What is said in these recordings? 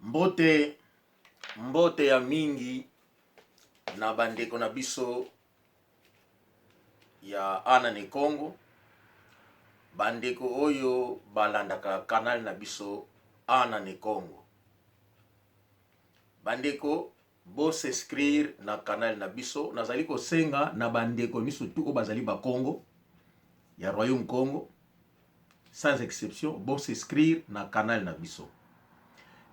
Mbote, mbote ya mingi na bandeko na biso ya Ana ne Kongo, bandeko oyo balandaka canal na biso Ana ne Kongo. Bandeko, bo s'inscrire na canal na biso. Nazali kosenga na bandeko miso tu oyo bazali ba Kongo ya Royaume Kongo, sans exception, bo s'inscrire na canal na biso.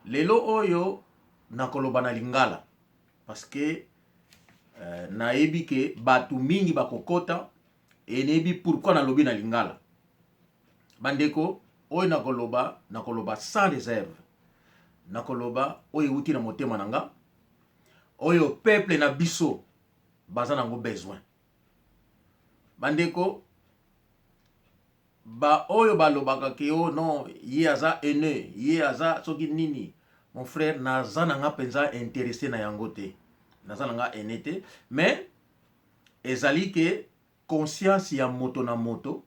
Lelo oyo nakoloba na lingala parce que nayebi ke bato mingi bakokota e nayebi pourquoi nalobi na lingala. Bandeko, oyo nakoloba, nakoloba sans réserve, nakoloba oyo ewuti na motema na nga, oyo peuple na biso baza nango besoin. Bandeko, ba oyo balobaka ke o non, ye aza haineux, ye aza soki nini, mon frère, naza na nga mpenza intéressé na yango te, naza na nga haineux te, mais ezali ke conscience ya moto na moto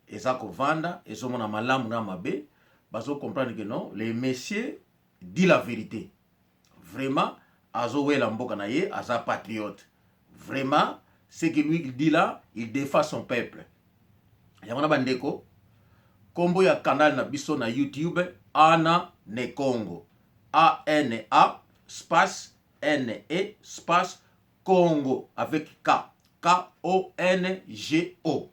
eza kovanda, ezomona malamu na mabe. Bazo comprendre que non, le monsieur dit la vérité, vraiment azowela mboka na ye, aza patriote, vraiment ce que lui il dit là, il défend son peuple. Yango na bandeko, kombo ya canal na biso na YouTube, Ana ne Congo, A N A space N E space Congo avec K, K O N G O.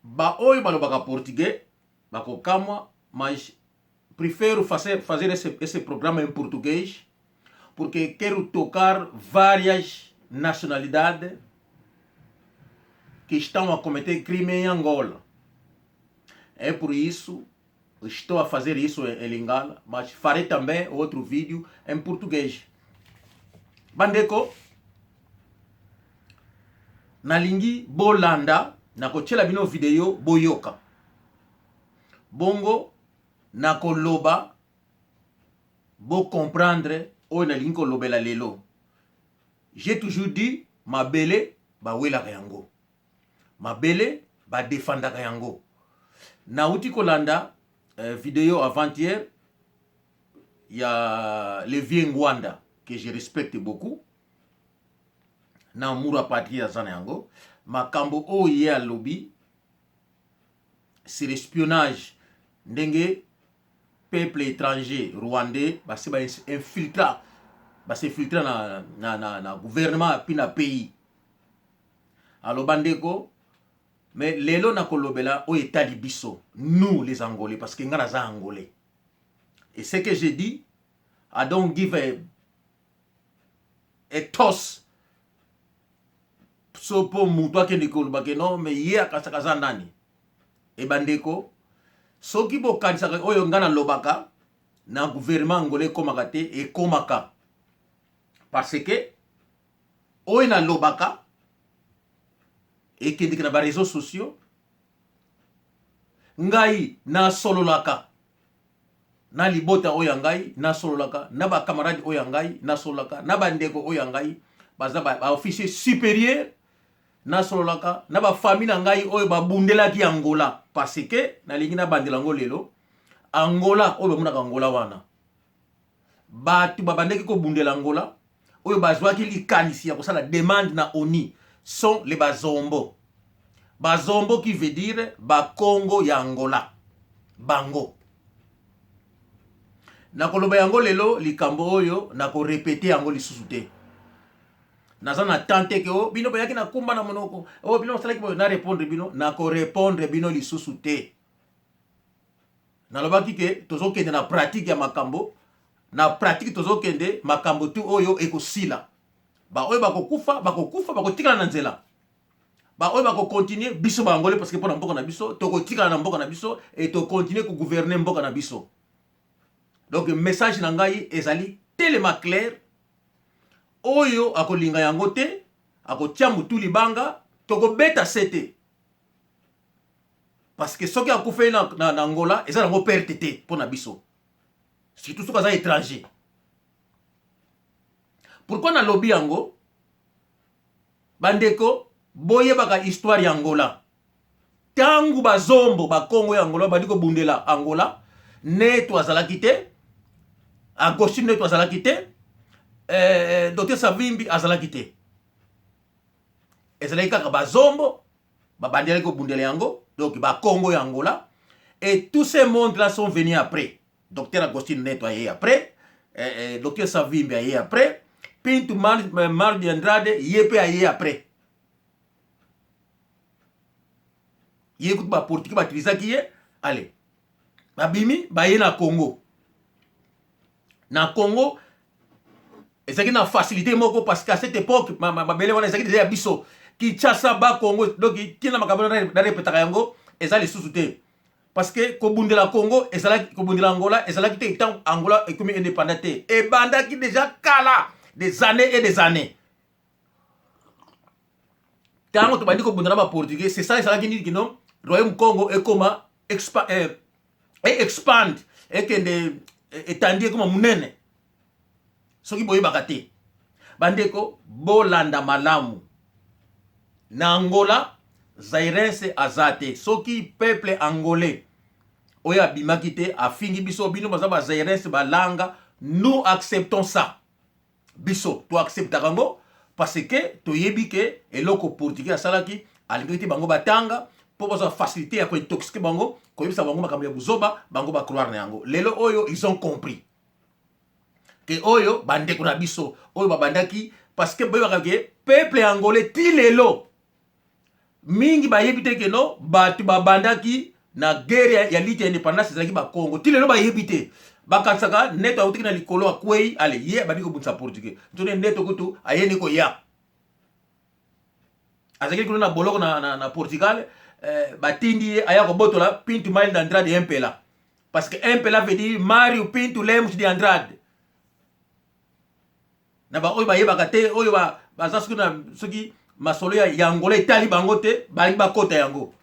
Ba oyo balobaka portugais bakokamwa, mas prefiro fazer esse programa em português porque quero tocar várias nacionalidades que estão a cometer crime em Angola. É por isso estou a fazer isso em Lingala, mas farei também outro vídeo em português. Bandeko, nalingi bolanda, nakotiela bino video boyoka. Bongo nakoloba bo comprendre oyo nalingi kolobela lelo. J'ai toujours dit, mabele bawelaka yango, mabele badefandaka yango. Nauti kolanda video avant-hier ya le vieux Ngwanda, que je respecte beaucoup na amour ya patrie aza na yango. Makambo oyo ye alobi sur espionnage, ndenge peuple étranger rwandais basi bainfiltra, bas'infiltra na gouvernement puis na pays. Aloba ndeko, mais lelo nakolobela oyo etali biso, nous les Angolais, parce que nga naza Angolais et ce que j'ai dit, I don't give a toss. So mpo moto akende koloba ke non, mais ye akasaka aza nani. E bandeko, soki bokanisaka oyo nga nalobaka na gouvernement angolais ekomaka te, ekomaka, parce que oyo nalobaka ekendeke na baréseaux sociaux. Ngai nasololaka na libota oyo ya ngai, nasololaka na bacamarade oyo ya ngai, nasololaka na bandeko oyo ya ngai baza baofficier supérieur, nasololaka na bafamille na ngai oyo babundelaki Angola, parce que nalingi nabandela yango lelo. Angola oyo bamonaka, Angola wana, bato babandaki kobundela Angola, oyo bazwaki likanisi ya kosala demande na ONU, sont les Bazombo. Bazombo qui veut dire Bakongo ya Angola. Bango nakoloba yango lelo, likambo oyo nakorépéter yango lisusu te. Naza na temps te ke o bino boyaki na kumba na monoko, o bino bosalaki boye, na répondre bino. Nakorépondre bino lisusu te. Nalobaki ke tozokende na pratique ya makambo, na pratique tozokende makambo tu oyo ekosila. Baoyo bakokufa, bakokufa, bakotikala na nzela. Baoyo bakocontinuer, biso Baangolais, parce que mpo na mboka na biso, tokotikala na mboka na biso e tocontinuer kogouverner mboka na biso. Donc message na ngai ezali telema clair. Oyo akolinga yango te, akotia motu libanga, tokobeta se te, parce que soki akufeli na Angola, eza nango perte te mpo na biso, surtout soki aza étranger. Pourquoi nalobi yango? Bandeko, boyebaka histoire ya Angola. Ntango Bazombo, Bakongo ya Angola, bandi kobundela Angola, Neto azalaki te, Agostinho Neto azalaki te, Docteur Savimbi azalaki te. Ezalaki kaka bazombo babandelaki kobundela yango, donc bakongo ya Angola. Et tous ces mondes là sont venus après. Docteur Agostinho Neto aye après, Docteur Savimbi aye après, Pinto Mar de Andrade ye mpe aye après. Ye kutu baportugais batilisaki ye. Ale babimi, baye na Congo. Na Congo ezalaki na facilité moko, parce qu'à cette époque mabele wana ezalaki déjà ya biso. Kinshasa, Bakongo, donc ntina makambo narepetaka yango eza lisusu te, parce que kobundela Congo ezalaki, kobundela Angola ezalaki te ntango Angola ekomi indépendant te. Ebandaki déjà kala, des années et des années. Ntango tobandi kobunda na baportugais, c'est ça. Ezalaki nini kino royaume Congo ekoma expand, ekende etandi, ekoma monene. Soki boyebaka te, bandeko, bolanda malamu. Na Angola, Zairense aza te. Soki peuple angolais oyo abimaki te afingi biso, bino baza bazairense balanga, nous acceptons ça. Biso toacceptaka yango, parce que toyebi ke eloko portugais asalaki, alingaki te bango batanga mpo bazwa facilité ya kointoxiquer bango, koyebisa bango makambo ya buzoba, bango bacroire na yango. Lelo oyo ils ont compris ke oyo bandeko na biso oyo babandaki, parce que boyebaka ke peuple angolais ti lelo mingi bayebi te ke no bato babandaki na guerre ya lutte ya indépendance ezalaki Bakongo. Ti lelo bayebi te. Bakanisaka Neto autaki na likolo, akwei, ale ye abandi kobundisa portugais. Nzone Neto kutu ayeni koya, azalaki kuna na boloko na Portugal. Batindi ye aya kobotola Pinto Mail d'Andrade Impela, parce que Impela veut dire Mario Pinto Lemos de Andrade. Na baoyo bayebaka te, oyo baza soki na soki masolo ya Angola etali bango te, balingi bakota yango.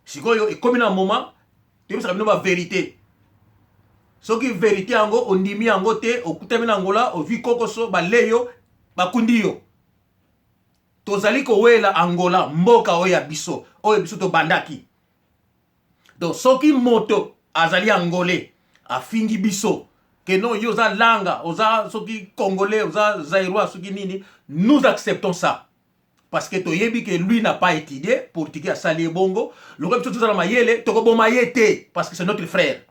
Sikoyo ekomi na moment toyebisaka bino bavérité. Soki vérité yango ondimi yango te, okutami na Angola, ozwi kokoso, baleyo, bakundi yo. Tozali kowela Angola, mboka oyo ya biso, oyo biso tobandaki. Donc soki moto azali angolais afingi biso ke non, yo oza langa, oza soki congolais, oza zairois, soki nini, nous acceptons ça, parce que toyebi ke lui n'a pas étudié, portugais asali ye bongo. Lokola biso tozala mayele, tokoboma ye te, parce que c'est notre frère,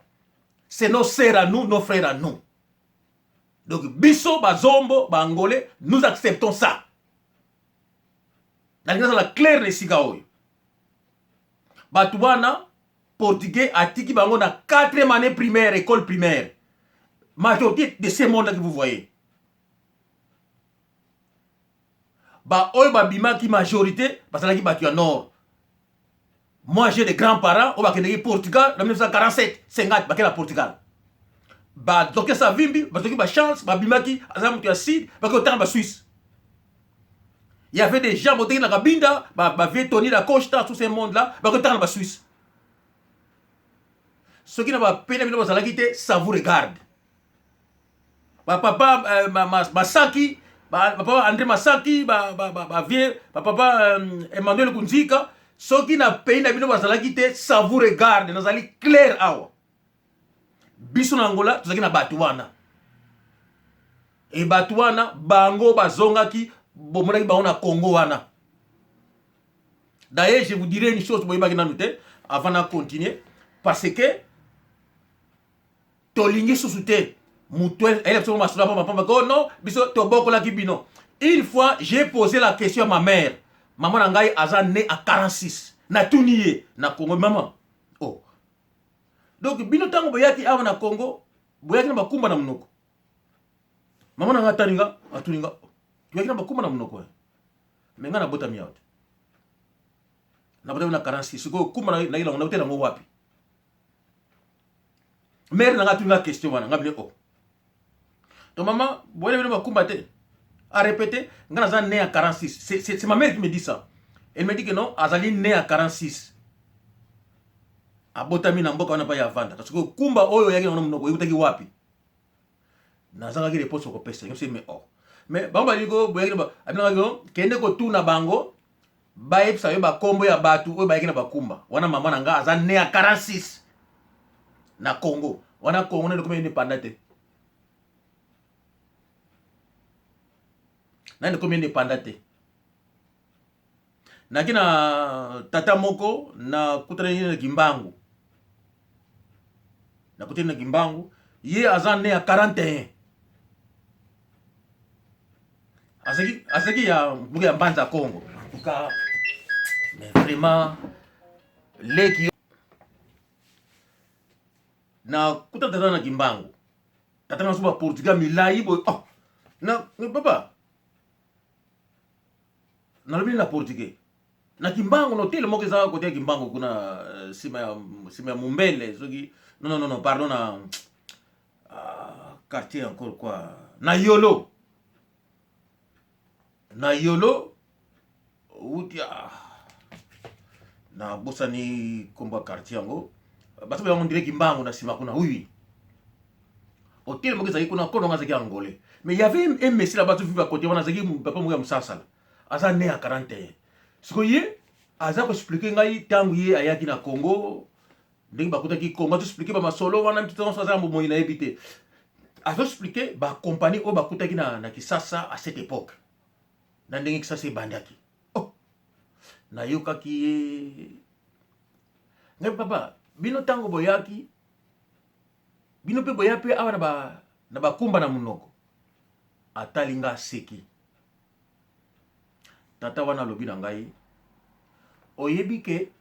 c'est nos sœurs à nous, nos frères à nous. Donc biso bazombo baangolais, nous acceptons ça. Nalingi nazala clair na esika oyo. Bato wana, portugais atiki bango na 4e année primaire, école primaire, majorité de ces monde que vous voyez. Baoyo babimaki, majorité bazalaki bato ya nord. Moi, j'ai des grands-parents oyo bakendaki Portugal na 1947, 50, bakende na Portugal. Badocteur Savimbi bazwaki bachance, babimaki, aza moto ya sud, baki kotanga basuisse. Il y avait des gens boteki na Kabinda, bavieux Tony da Costa, tout ce monde là baki kotanga na basuisse. Soki na bapene bino bazalaki te, ça vous regarde. Bapapa Masaki, bapapa André Masaki, bavieux bapapa Emmanuel Kunzika, soki na pays na bino bazalaki te, ça vous regarde. Nazali clair awa. Biso na Angola tozalaki na bato wana. E bato wana, bango bazongaki, bomonaki bango na Congo wana. D'ailleurs, je vous dirai une chose boyebaki nanu te avant na continuer, parce que tolingi susu te moto ayela biso masolo pamba pamba ko non, biso tobokolaki bino. Une fois, j'ai posé la question à ma mère. Mama na ngai aza né à 46. Natuni ye na Congo: mama, oh, donc bino ntango boyaki awa na Congo, boyaki na bakumba na monoko? Mama na ngai atali nga, atuni nga: toyaki na bakumba na monoko? Me ngai nabotami awa te, nabotami na 46. Sikoyo kumba nayaki nango, nauteli yango wapi? Mère na ngai atuni nga question wana. Nga bino: oh, to mama, boyeli bino bakumba te? A répété, nga naza né à 46. C'est ma mère qui me dit ça. Elle me dit que non, azali né à 46, abotami na mboka wana mpa ya vanda. Parce que kumba oyo oyaki nango na monoko eutaki wapi? Nazangaki réponse okopesa. Mais oh, mais bango balingi boyaki, abinangaki kende kotuna bango, bayebisa yo bakombo ya bato oyo bayaki na bakumba wana. Mama na nga aza né ya 46. Na Congo wana, Congo nani ekomi indépendant te, nani ekomi indépendant te. Naki na tata moko, nakutanaki na Kimbangu, nakutani na Kimbangu. Ye aza né ya 41, azalaki ya moko ya Mbanza Congo. En tout cas, mais vraiment leki, nakuta tata na Kimbangu, tata na so baportugais milai boye. Oh, na papa, nalobi na portugais na Kimbangu, na hotel moko eza kote ya Kimbangu kuna, nsima ya Mombele soki, non, non, non, pardon, na quartier encore quoi, na Yolo, na Yolo wuti, nabosani nkombo ya quartier yango, bato yango ndire Kimbangu na nsima kuna. Oui, hotel moko ezalaki kuna, kolonga azalaki angolais, mais y avait un monsieur là, bato vivre à côté wana, azalaki papa moko ya mosasala, aza né ya 41. Sikoyo ye aza koexpliquer ngai ntango ye ayaki na Congo, ndenge bakutaki Congo. Azoexpliquer bamasolo wana nyonso, aza na bomoi, nayebi te. Azoexpliquer bacompagnie oyo bakutaki na Kisasa à cette époque, na ndenge Kisasa ebandaki. Oh, nayokaki ye ngai: "Papa, bino ntango boyaki, bino mpe boya mpe awa na bakumba na monoko." Atali nga, aseki. Tata wana alobi na ngai: "Oyebi ke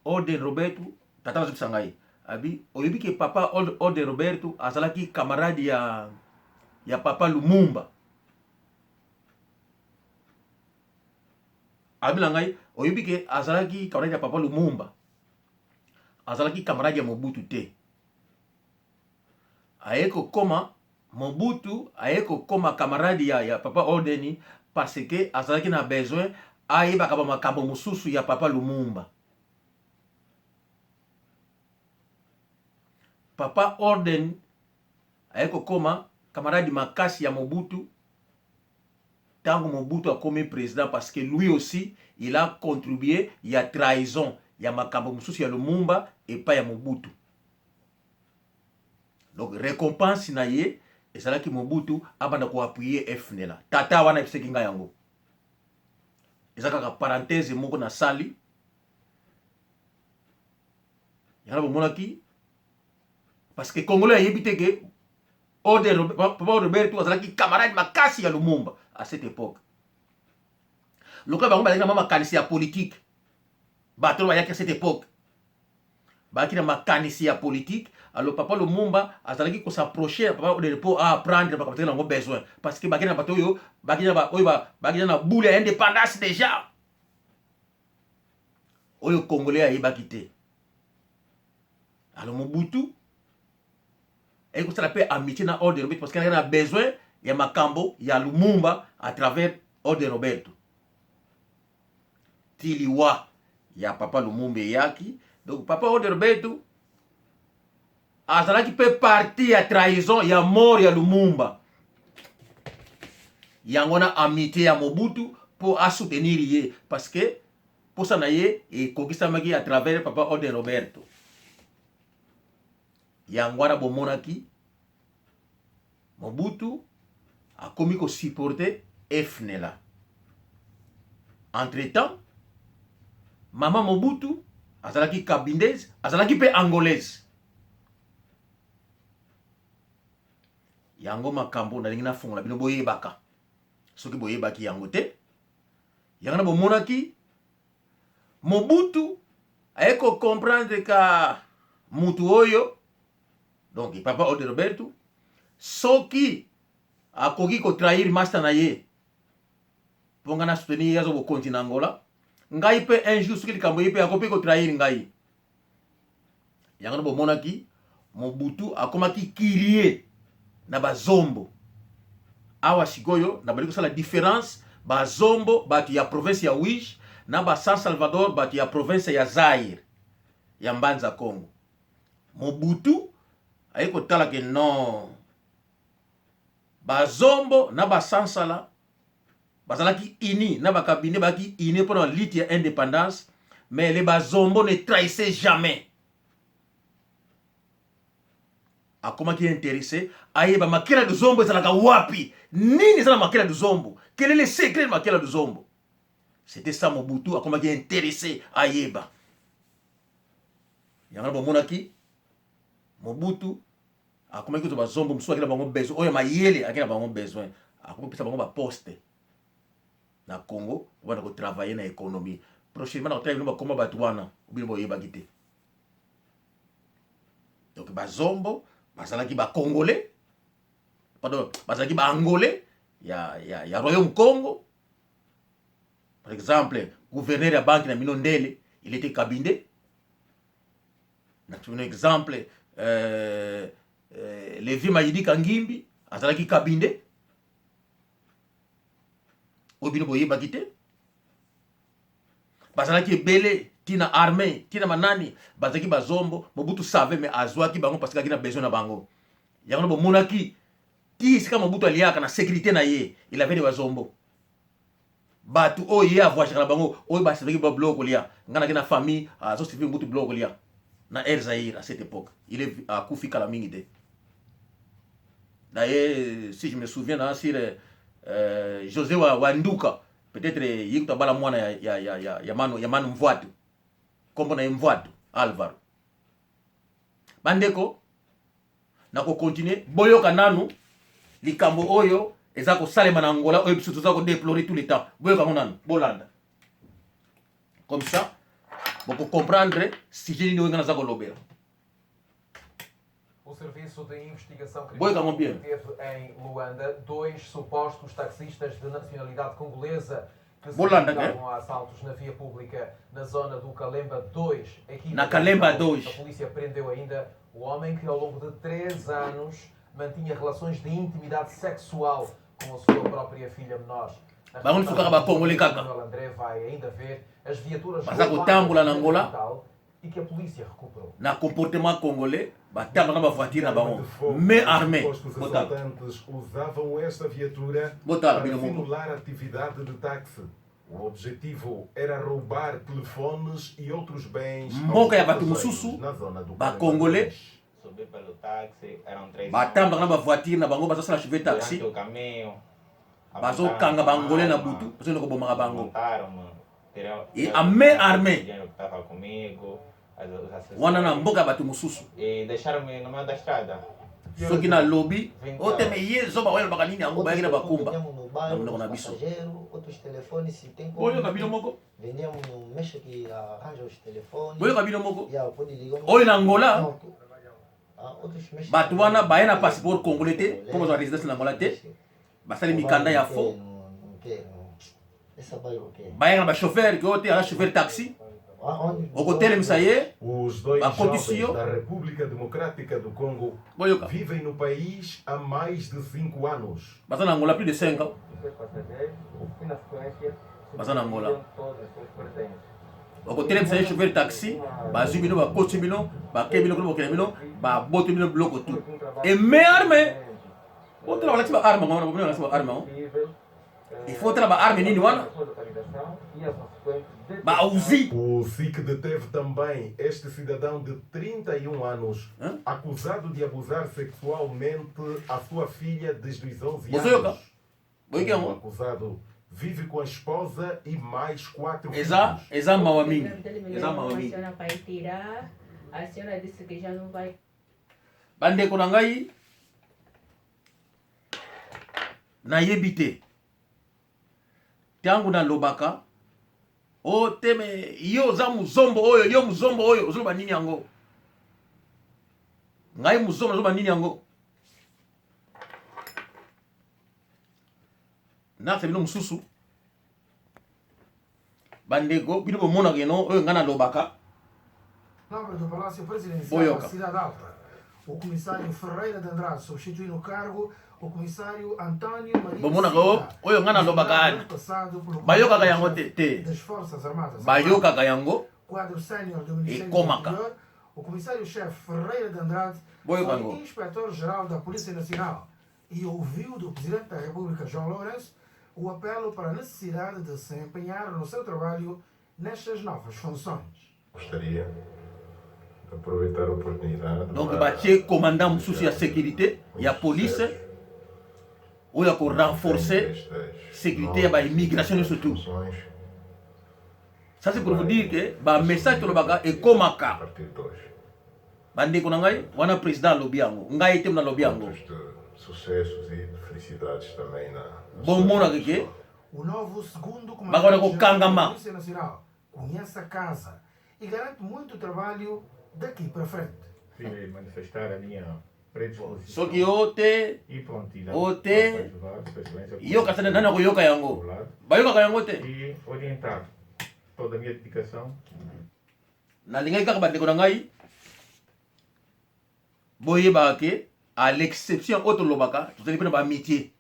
Orden Roberto," tata azobisa ngai, abi: "Oyebi ke papa Orden Roberto azalaki camarade ya papa Lumumba." Abi na ngai: "Oyebi ke azalaki camarade ya papa Lumumba, azalaki camarade ya Mobutu te. Aye kokoma Mobutu, aye kokoma camarade ya papa Ordeni parce que azalaki na besoin ayebaka bamakambo mosusu ya papa Lumumba. Papa Orden aye kokoma camarade makasi ya Mobutu ntango Mobutu akomi président, parce que lui aussi il a contribué ya trahison ya makambo mosusu ya Lumumba epai ya Mobutu. Donc récompense na ye ezalaki Mobutu abanda koappuyer FNLA." Tata wana ebisaki ngai yango. Eza kaka parenthèse moko nasali yango. Bomonaki, parce que Congolais ayebi te ke papa Roberto azalaki camarade makasi ya Lumumba à cette époque. Lokola bango bazalaki na mwa makanisi ya politique, bato oyo bayaki à cette époque bayaki na makanisi ya politique. Alors papa Lumumba azalaki kos'approcher ya papa Odere mpo aapprendre makambo azalaki nango besoin, parce que baki na bato oyo baki na oyo baki na bule ya indépendance déjà, oyo Congolais ayebaki te. Alors Mobutu ayeki kosala mpe amitié na Orde Roberto parce que azalaki na besoin ya makambo ya Lumumba à travers Orde Roberto, ti liwa ya papa Lumumba eyaki. Donc papa Orde Roberto azalaki mpe partie ya trahison ya mort ya Lumumba. Yango na amitié ya Mobutu mpo asoutenir ye, parce que mposa na ye ekokisamaki à travers papa Ode Roberto. Yango wana bomonaki Mobutu akomi kosupporter FNLA. Entre temps, mama Mobutu azalaki kabindaise, azalaki mpe angolaise. Yango makambo nalingi nafongola bino boyebaka, soki boyebaki yango te. Yango na bomonaki Mobutu aye kocomprendre ka mutu oyo, donc papa Ode Roberto, soki akoki kotrahir master na ye mpo ngai na soutenir ye, aza bokonzi na Angola, ngai mpe un jour soki likambo ye mpe akoki mpe kotrahir ngai. Yango na bomonaki Mobutu akomaki kirie na bazombo. Awa sikoyo nabali kosala différence: bazombo bato ya province ya Uige, na ba San Salvador bato ya province ya Zaire ya Mbanza Congo. Mobutu aye kotala ke non, bazombo na basansala bazalaki uni na bakabine, bazalaki uni mpona lutte ya indépendance, mais les bazombo ne trahissaient jamais. Akomaki intéressé ayeba Makela Luzombo ezalaka wapi, nini eza na Makela Luzombo, quel est le secret de Makela Luzombo. C'était ça. Mobutu akomaki intéressé ayeba yango. Bomonaki Mobutu akomaki kozwa bazombo mosusu, akei na bango besoin, oyo mayele akei na bango besoin, akomi kopesa bango baposte na Congo, bana kotravailler na économie. Prochainement nakotala bino bakoma bato wana, bino boyebaki te. Donc bazombo bazalaki bacongolais, pardon, bazalaki baangolais ya royaume Congo. Par exemple, gouverneur ya banque na bino Ndele, il était Kabinde. Na bino exemple, Levi Mayidi Kangimbi azalaki Kabinde, oyo bino boyebaki te. Bazalaki ebele, ntina armée, ntina manani, bazalaki bazombo. Mobutu savait, mais azwaki bango parce que azalaki na besoin na bango. Yango na bomonaki ti esika Mobutu aliaka na sécurité na ye, il avait de bazombo, bato oyo ye avoyageaka na bango, oyo baservaki ba biloko kolia. Ngai naki na famille azoservir Mobutu biloko kolia na Air Zaire à cette époque. Il est akufi kala mingi te. D'ailleurs, si je me souviens, na sur José wa Nduka, peut-être ye kutu abala mwana ya Manu Mvwatu, nkombo na ye Mvwatu Alvaro. Bandeko, nakocontinuer. Boyoka nanu likambo oyo eza kosalema na Angola, oyo biso toza kodéplorer tout le temps. Boyoka yango nanu, bolanda, comme ça bokocomprendre sujet nini oyo ngai naza kolobela. O Serviço de Investigação Boyoka yango bien. Deteve em Luanda dois supostos taxistas de nacionalidade congolesa que se Bolanda, dedicavam a assaltos na via pública na zona do Kalemba 2. Aqui Na Kalemba capital. 2. A polícia prendeu ainda o homem que ao longo de 3 anos mantinha relações de intimidade sexual com a sua própria filha menor. Na Bango nyonso kaka bakongole kaka. Manuel André vai ainda ver as viaturas Baza roubadas kotambola na na Angola. capital e que a polícia recuperou. Na comportement congolais, batambolaka na bavoiture na bango, mais armé. Os Botala. assaltantes usavam esta viatura Botala para bino moko. simular atividade de táxi. O objetivo era roubar telefones e outros bens aos Mboka ya bato passageiros mosusu, na zona do bakongolais Kalemba. Subi pelo táxi, eram três batambaka na bavoiture na bango, bazosala chauffeur taxi. Durante o caminho, Bazokanga bangolais na butu, bazokende kobomaka bango. Montaram-me, tiraram, E a main armée. o dinheiro que estava comigo, os acessórios, Wana na mboka ya bato mosusu. e deixaram-me no meio da estrada. Soki nalobi oteme ye zoba oyo alobaka nini yango, bayaki na bakumba Vendíamos no na bairro, monoko na biso. passageiro, outros telefones, se tem como. Boyoka bino moko. Vendíamos no mexe que arranja os telefones. Boyoka bino moko. Yeah, pode ligar. Oyo na Angola. Não, ah, outros mexe. Bato wana baye na passeport congolais te mpo bazwa résidence na Angola te. Basali mikanda ya faux. Essa bairro que Bayaka na bachauffeur ke oyo te aza chauffeur taxi, okotelemisa ye. Os dois Bakotisi jovens yo. da República Democrática do Congo Boyoka. vivem no país há mais de 5 anos. Baza na Angola plus de 5 ans. Baza na Angola, bakotelemisa ye chauffeur taxi, bazwi bino, bakoti bino, bakei bino kuna, bokende bino, baboti bino biloko tu e main armée. Otala, balakisi ba arme yango wana, bomoni, balakisi ba arme yango. Il faut otala ba arme nini wana, ba Uzi. O SIC deteve também este cidadão de 31 anos, Hã? acusado de abusar sexualmente a sua filha desde os 11 Bozoyoka? anos. Boyoki O yango? acusado vive com a esposa e mais quatro Eza filhos. eza mawa mingi, eza mawa A mingi. senhora vai tirar. A senhora disse que já não vai Bandeko na ngai, nayebi te ntango nalobaka o teme yo oza mozombo oyo, yo mozombo oyo ozoloba nini yango, ngai mozombo nazoloba nini yango. Nakisa bino mosusu, bandeko, bino bomonaka eno oyo ngai nalobaka. Nobre do Palácio Presidencial Boyoka. da Cidade Alta. O comissário Ferreira de Andrade substitui no cargo o comissário António Maria Bomonaka o Silva, oyo ngai nalobaka, designado ano passado pelo bayokaka yango comandante te te. das Forças Armadas. Bayokaka yango. Quadro sénior do Ministério do Ekomaka. Interior, o comissário-chefe Ferreira de Andrade Boyoka foi yango. inspetor-geral da Polícia Nacional e ouviu do Presidente da República, João Lourenço, o apelo para a necessidade de se empenhar no seu trabalho nestas novas funções. Gostaria de Aproveitar a oportunidade Donc para batie commandant mosusu ya desejar sécurité ya muitos police sucessos oyo ya no desempenho korenforcer destas sécurité ya novas e baimmigration importantes nyonso tout. funções Ça, c'est que pour vous dire vai que bamessage assumir tolobaka a partir, a ekomaka. partir de hoje. Bandeko na ngai, wana président alobi yango, ngai te nalobi yango. Votos de sucessos e de felicidades também na sua vida Bomonaka ke pessoal. O novo segundo bakona comandante-geral da kokangama. Polícia Nacional conhece a casa e garante muito trabalho daqui para frente. Queria manifestar a minha predisposição Soki yo te e prontidão o para te ajudar Sua Excelência yoka quando tene, nani akoyoka yango? ao lado Bayokaka yango te. e orientar toda a minha dedicação. Nalingaki kaka, bandeko na ngai, boyebaka ke à l'exception oyo tolobaka, tozali mpe na baamitié.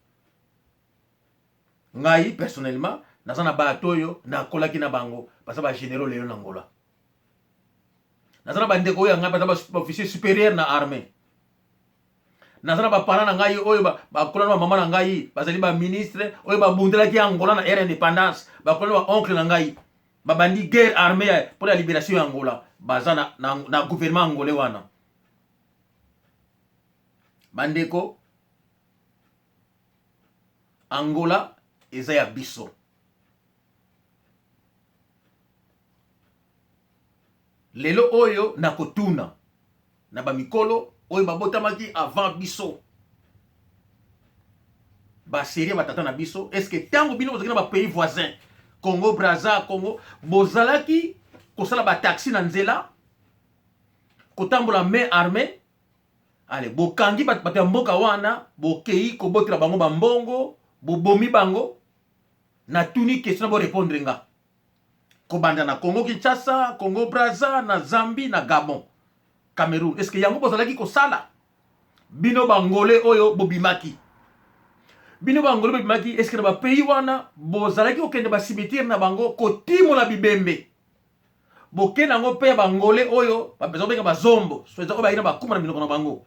Ngai personnellement naza na bato oyo nakolaki na bango, baza bagénéraux lelo na Angola. Naza na bandeko oyo ya ngai baza baofficier supérieur na armée. Naza na baparent na ngai oyo bakola na bamama na ngai, bazali baministre oyo babundelaki Angola na ère indépendance. Bakola na baoncle na ngai, babandi guerre armée mpo na libération ya Angola, baza na gouvernement angolais wana. Bandeko, Angola eza ya biso. Lelo oyo nakotuna na bamikolo oyo babotamaki avant biso, basérie batata na biso, est ce que ntango bino bozalaki na bapays voisin, Congo Braza, Congo, bozalaki kosala bataxi na nzela, kotambola main armée? Ale bokangi bato ya mboka wana, bokei kobotela bango bambongo, bobomi bango. Natuni question na borépondre nga. Kobanda na Congo Kinshasa, Congo Braza, na Zambie, na Gabon, Cameroun, est ce que yango bozalaki kosala, bino bangolais oyo bobimaki? Bino bangolais bobimaki, est ce que na bapays wana bozalaki kokende bacimetière na bango kotimola bibembe, bokende yango mpe ya bangolais oyo baza kobenga bazombo, so eza oyo bayaki na bakuma na minoko na bango,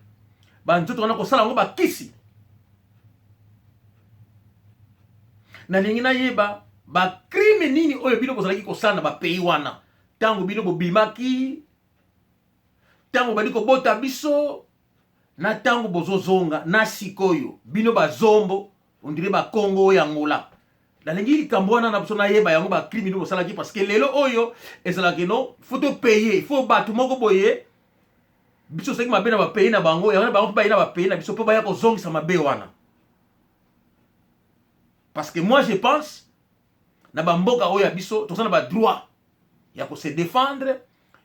banzoto wana kosala yango bakisi? Nalingi nayeba bacrime nini oyo bino bozalaki kosala na bapays wana ntango bino bobimaki, ntango bali kobota biso, na ntango bozozonga na sikoyo, bino bazombo ondire bakongo oyo Angola. Nalingi likambo wana na biso nayeba yango, bacrime nini bosalaki, parce que lelo oyo ezalaki no faut topaye, faut bato moko boye. Biso soki mabe na bapays na bango, yango na bango mpe baye na bapays na biso mpo baya kozongisa mabe wana. Parce que moi je pense, na bamboka oyo ya biso, toza na badroit ya kose défendre,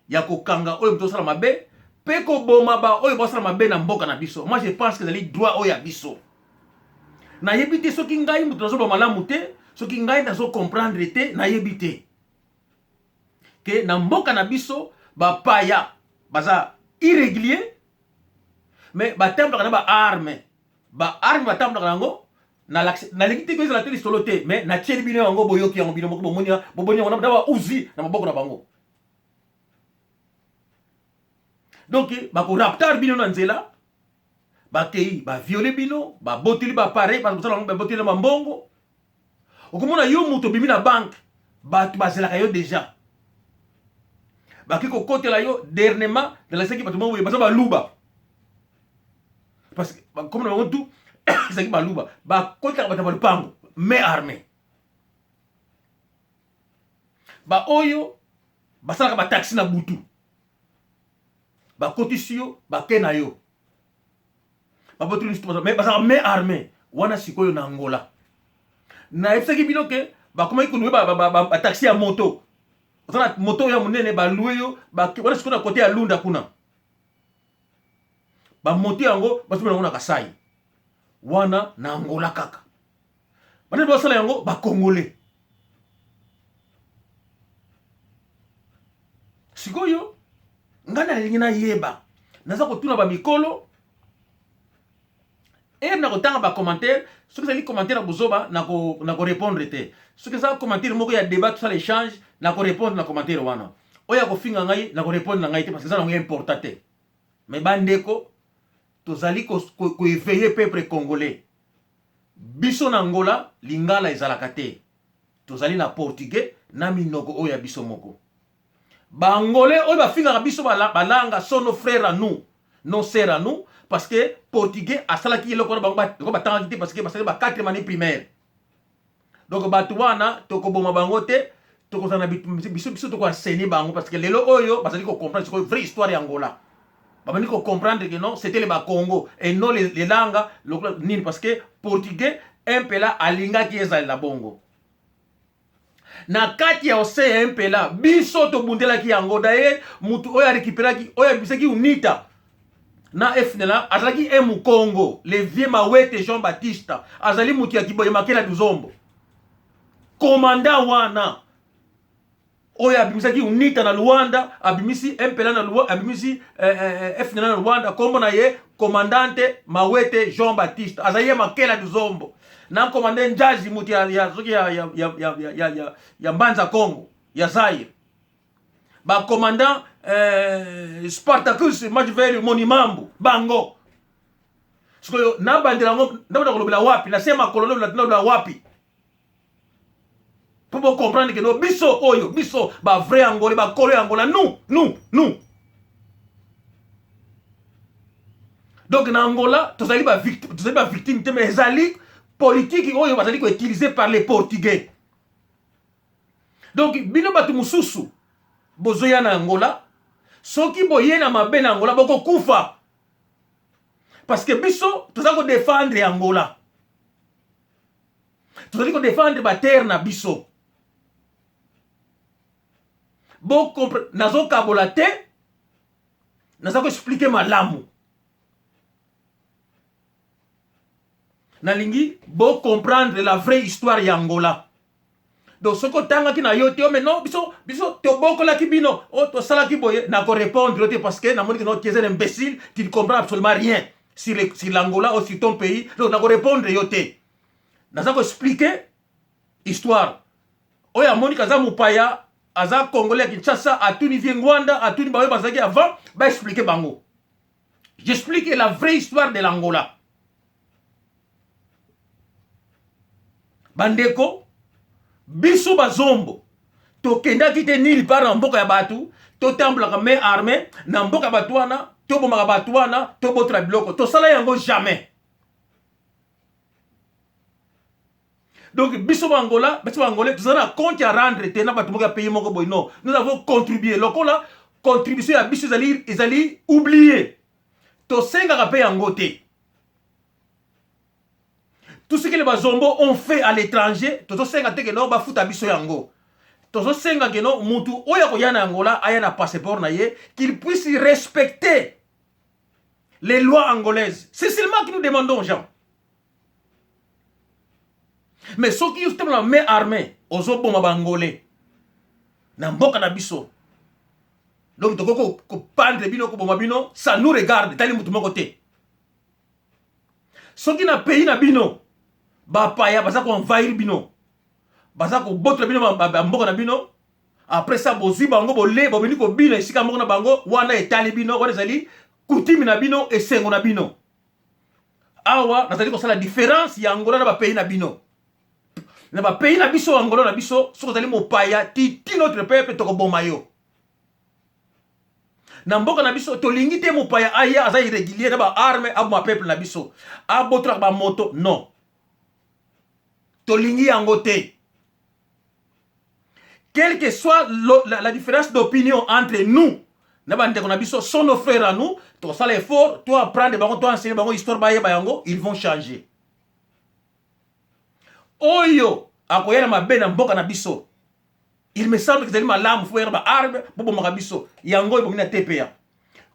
ya kokanga oyo moto osala mabe mpe koboma ba oyo basala mabe na mboka na biso. Moi je pense que ezali droit oyo ya biso. Nayebi te soki ngai moto nazoloba malamu te, soki ngai nazocomprendre te. Nayebi te ke na mboka na biso bapaya baza irrégulier, mais batambolaka na baarme. Baarme batambolaka yango. Nalingi te kozala te lisolo te, mais natieli bino yango, boyoki yango bino moko, bomoni, boboni yango na bauzi na maboko na bango. Donc bakoraptar bino na nzela, bakei baviole bino, baboteli baappareil, basala yango, baboteli bambongo. Okomona yo moto obimi na banque, bato bazelaka yo déjà, baki kokotela yo. Dernièrement nalakisaki bato moko boye baza baluba, parce que comme na bango tu ezalaki baluba, bakotelaka bato ya balupango main armée. Baoyo basalaka bataxi na butu, bakotisi yo, bake na yo, baboteli, mais bazalaka main armée wana. Sikoyo na Angola, nayebisaki bino ke bakomaki kolouer bataxi ya moto. Oza na moto oyo ya monene, balouer yo wana. Sikoyo na kote ya Lunda kuna, bamoto yango bazomela yango na Kasai wana na Angola kaka. Banani basala yango? Bakongolais. Sikoyo ngai nalingi nayeba, naza kotuna bamikolo ere na kotanga bacommentaire. Soki ezali commentaire ya bozoba, na korépondre te. Soki eza commentaire moko ya débat, tosala échange, na korépondre na commentaire wana. Oyo ya kofinga ngai, na korépondre na ngai te, parce que eza nango important te. Mais bandeko, tozali koéveiller peuple congolais. Biso na Angola, lingala ezalaka te, tozali na portugais na minoko oyo ya biso moko. Baangolais oyo bafingaka biso balanga sont nos frères à nous, nos sœurs à nous, parce que portugais asalaki eloko wana, bango batangaki te parce que basalaki ba 4 année primaire. Donc bato wana tokoboma bango te, tokozala na biso, biso tokoenseigne bango, parce que lelo oyo bazali kocomprendre sikoyo vraie histoire ya Angola. Babandi kocomprendre que non, c'était les Bakongo et non les Langa lokola nini, parce que portugais MPLA alingaki ezalela bongo. Na kati ya océan MPLA biso tobundelaki yango. D'ailleurs mutu oyo arécupéraki, oyo abisaki UNITA na FNLA, azalaki un Mukongo, le vieux Mawete Jean Baptiste, azali mutu ya Kiboye Makela Duzombo. Commandant wana oyo abimisaki UNITA na Luanda, abimisi MPLA na Luanda, abimisi FNLA na Luanda, kombo na ye commandante Mawete Jean Baptiste, azali ya Makela Duzombo. Na commandant Njazi, mutu ya soki ya Mbanza Congo ya Zaire, ba commandant Spartacus Majveli Monimambu bango. Sikoyo nabandela yango, ndabanda kolobela wapi? Na se makolo nalobela wapi mpo bocomprendre que no, biso oyo, biso bavrai Angolais, bakolo ya Angola, nous, nous, nous. Donc na Angola tozali bavictime, tozali bavictime te, mais ezali politike oyo bazali koutiliser par les Portugais. Donc bino bato mosusu bozoya na Angola, soki boye na mabe na Angola, bokokufa, parce que biso toza kodefendre Angola, tozali kodefendre baterre na biso. Bocompre, nazokabola te, naza koexpliquer malamu. Nalingi bocomprendre la vraie histoire ya Angola. Donc soki otangaki na yo te, mais non, biso tobokolaki bino, oyo tosalaki boye, nakorépondre te, parce que namoni que no, tu es un imbécile, tu ne comprends absolument rien sur l'Angola ou sur ton pays. Donc nakorépondre yo te. Naza koexpliquer histoire. Oyo amoniki aza mopaya, aza Congolais ya Kinshasa, atuni vieux Ngwanda, atuni baoyo bazalaki avant, baexpliquer bango. J'explique la vraie histoire de l'Angola. Bandeko, biso bazombo tokendaki te nulle part na mboka ya bato, totambolaka main armée na mboka ya bato wana, tobomaka bato wana, tobotola biloko, tosala yango jamais. Donc biso Bangola, biso Bangolais, toza na compte ya rendre te na bato moko ya pays moko boye. Non, nous avons contribué. Lokola contribution ya biso ezali oublié, tosengaka mpe yango te. Tout ce que les Bazombo ont fait à l'étranger, tozosenga te que no, bafuta biso yango. Tozosenga que no, mutu oyo akoya na Angola, aya na passeport na ye, qu'il puisse respecter les lois angolaises. C'est seulement que nous demandons aux gens. Mais soki otambola main armée, ozoboma Bangolais na mboka na biso, donc tokoki kopendre bino, koboma bino, ça nous regarde, etali mutu moko te. Soki na pays na bino bapaya baza koenvahir bino, baza kobotola bino bamboka na bino, après ça bozwi bango, bole bobini kobina esika moko na bango, wana etali bino, wana ezali coutume na bino, esengo na bino. Awa nazali kosala différence ya Angola na bapays na bino, na bapays na biso. Angola na biso, soki ozali mopaya, titi notre peuple, tokoboma yo. Na mboka na biso tolingi te mopaya aya, aza irrégulier, na baarme, aboma peuple na biso, abotolaka bamoto. Non, tolingi yango te. Quelle que soit la différence d'opinion entre nous na bandeko na biso, sont nos frères à nous. Tosala effort to apprendre bango, to enseigner bango histoire, bayeba yango, ils vont changer. Oyo akoya na mabe na mboka na biso, il me semble que ezali malamu faut yaka baarme, bobomaka biso. Yango ebomi na TPA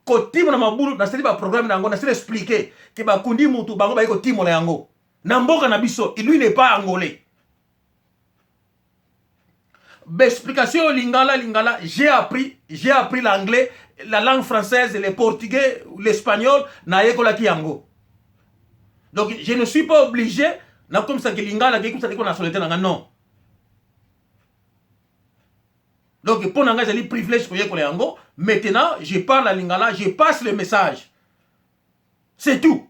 kotimola mabulu. Nasali baprogramme na yango, nasali expliquer que bakundi mutu, bango bayi kotimola yango na mboka na biso. Lui n'est pas angolais. Baexplication lingala, lingala, j'ai appris l'anglais, la langue française, le portugais, l'espagnol, nayekolaki yango. Donc je ne suis pas obligé nakomisaki lingala, kekomisaki nationalité na nga. Non. Donc mpo na ngai ezali privilège koyekola yango. Maintenant je parle à lingala, je passe le message, c'est tout.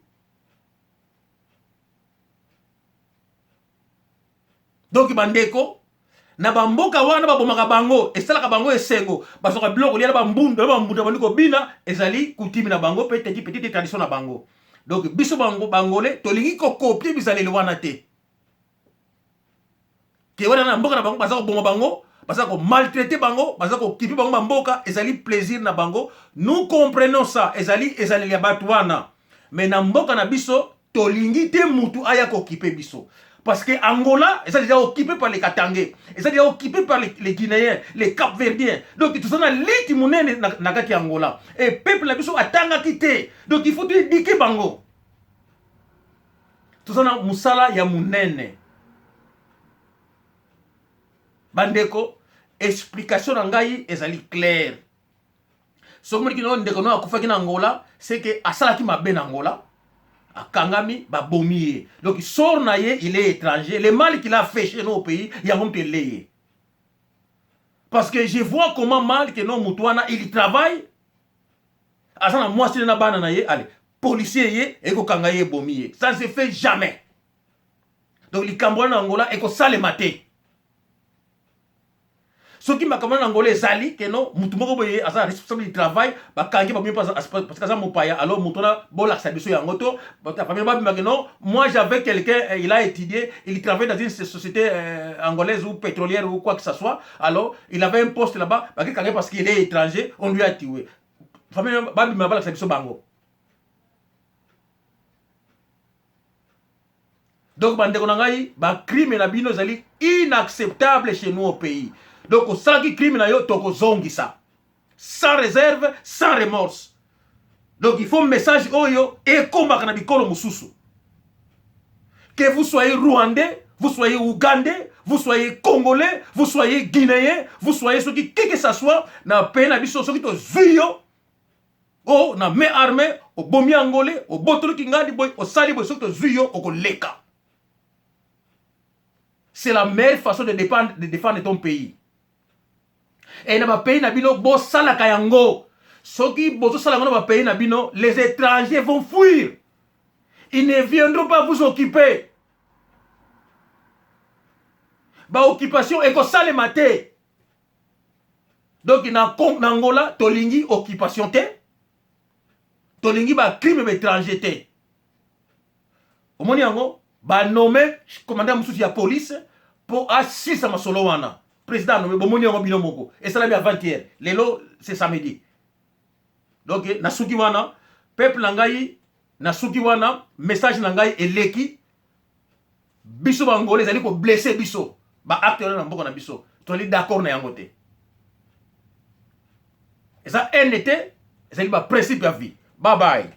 Donc bandeko, Na bamboka wana babomaka bango, esalaka bango esengo, bazwaka biloko kolia na bambunda, na bambunda bandi kobina, ezali kutimi na bango mpe teti petite tradition na bango. Donc biso bango bangole tolingi kokopie bizaleli wana te. Ke wana na mboka na bango baza koboma bango, baza ko maltraiter bango, baza kokipe bango bamboka, ezali plaisir na bango. Nous comprenons ça, ezali ezaleli ya bato wana. Mais na mboka na biso tolingi te mutu aya kokipe biso. Parce que Angola eza déjà occupé par les Katangais, eza déjà occupé par les Guinéens, les Cap-Verdiens. Donc toza na liti monene na kati ya Angola. Et peuple na biso atangaki te. Donc il faut toéduquer bango. Toza na mosala ya monene. Bandeko, explication na ngai ezali claire. Soki omoni kino ndeko no akufaki na Angola, c'est que asalaki mabe na Angola, akangami, babomi ye. Donc sort na ye, il est étranger. Le mal qu'il a fait chez nous au pays, yango moto ele ye. Parce que je vois comment mal que non moto wana, il travaille, aza na mwasi na bana na ye, allez, policier ye, ekokanga ye, ebomi ye. Ça ne se fait jamais. Donc likambo wana na Angola ekosalema te. Soki makambo na Angola ezali ke no mutu moko boye aza responsable du travail, bakangi babomi parce que aza mopaya, alors mutu wana bolakisa biso yango to bato ya famille babimaka non, moi j'avais quelqu'un, il a étudié, il travaille dans une société angolaise ou pétrolière ou quoi que ça soit, alors il avait un poste là-bas, bakekanga parce qu'il est étranger, on lui a tué. Famille babima balakisa biso bango. Donc bandeko na ngai, ba crime na bino ezali inacceptable chez nous au pays. Donc osalaki crime na yo, tokozongisa sans réserve, sans remorse. Donc il faut message oyo ekomaka na bikolo mosusu. Que vous soyez rwandais, vous soyez ougandais, vous soyez congolais, vous soyez guinéen, vous soyez soki qui que ça soit, na pays na biso soki tozwi yo o na main armée, obomi angolais, obotoliki ngandi boye, osali boye, soki tozwi yo okoleka. C'est la meilleure façon de défendre ton pays. Et na ba pays na bino bosalaka yango. Soki bozosala yango na ba pays na bino, les étrangers vont fuir. Ils ne viendront pas vous occuper. Ba occupation ekosalema te. Donc na Angola tolingi occupation te, tolingi ba crime ba étranger te. Omoni yango ba nommé commandant mosusu ya police po asisa masolo wana. Président nommé, bomoni yango bino moko. Esalami avant-hier. Lelo c'est samedi. Donc na suki wana peuple na ngai, na suki wana message na ngai eleki biso ba Angolais ezali ko blesser biso ba acte wana na mboka na biso. Tozali d'accord na yango te. Eza haine te, ezali ba principe ya vie. Bye bye.